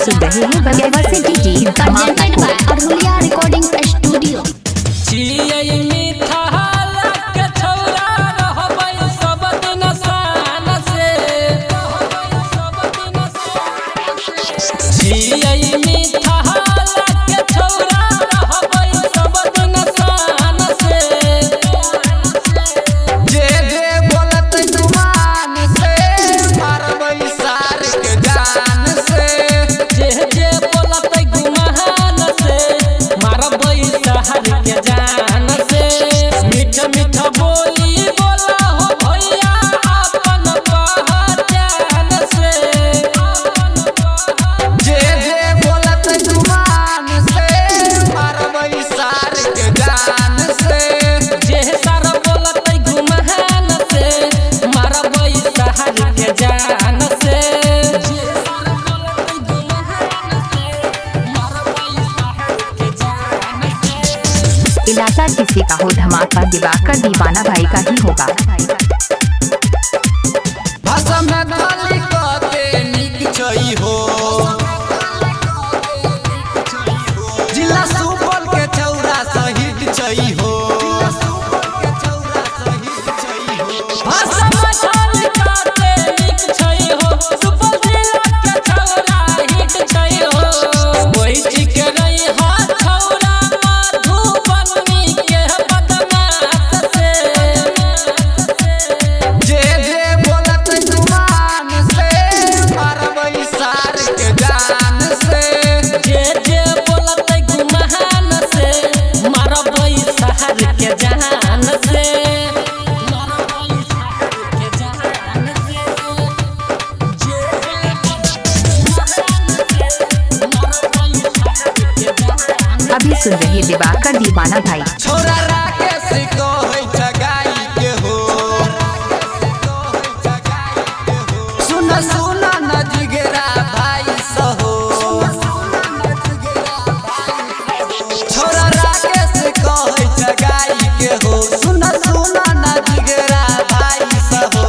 सुन रहे हैं बगैर से डीजे धमाका Presented को। by Arhulia Recording Studio. छियै मिथाला के छौरा रहबै सब दिन शान से। छियै मिथाला के छौरा रहबै सब दिन शान से। जे जे बोलत जुबान से मारबै सार के जान से। जे जे बोलतै गुमान से मारबै शहर के जान से। मीठ मीठ बोली बोला हो भैया अपन पहचान से। जे जे बोलत जुबान से मारबै सार के जान से। जे सारा बोलतै गुमान से मारबै शहर के जान से। जे सारा बोलतै गुमान से मारबै शहर के जान से। इलाका किसी का हो धमाका दिवाकर दीवाना भाई का ही होगा। भाषा में खाली कते नीक छै हो। जिला सुपौल के छौरा शहीद छै हो। भाषा मछली काटे नीक छै हो, सुपौल जिला के छौरा हिट छै हो। कोइ ठीक नहीं हा छौरा मधुबनी के बदमाश से। जे जे बोलत जुबान से मारबै सार के जान से। जे जे बोलतै गुमान से मारबै शहर के जान से। मारबै शहर के जान से। जे जे बोलतै गुमान से मारबै शहर के जान से। अभी सुन रहे दिवाकर दीवाना भाई। छोरा राकेश कहै ठगाई के हो। सुन सुन न जिगरा भाई सहो। छोरा राकेश कहै ठगाई के हो। सुन सुन न जिगरा भाई सहो।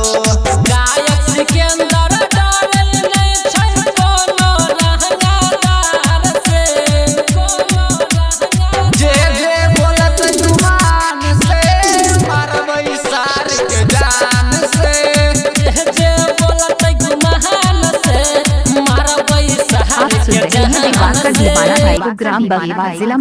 गायक सिकंदर डरै नै छै कोनो रहंगादार से। कोनो रहंगादार। जे जे बोलत जुबान से मारबै सार के जान से। जे जे बोलतै गुमान से मारबै आप शहर सुन के रहे हैं जान दिवाकर से। दीवाना भाई को ग्राम बगेवा जिला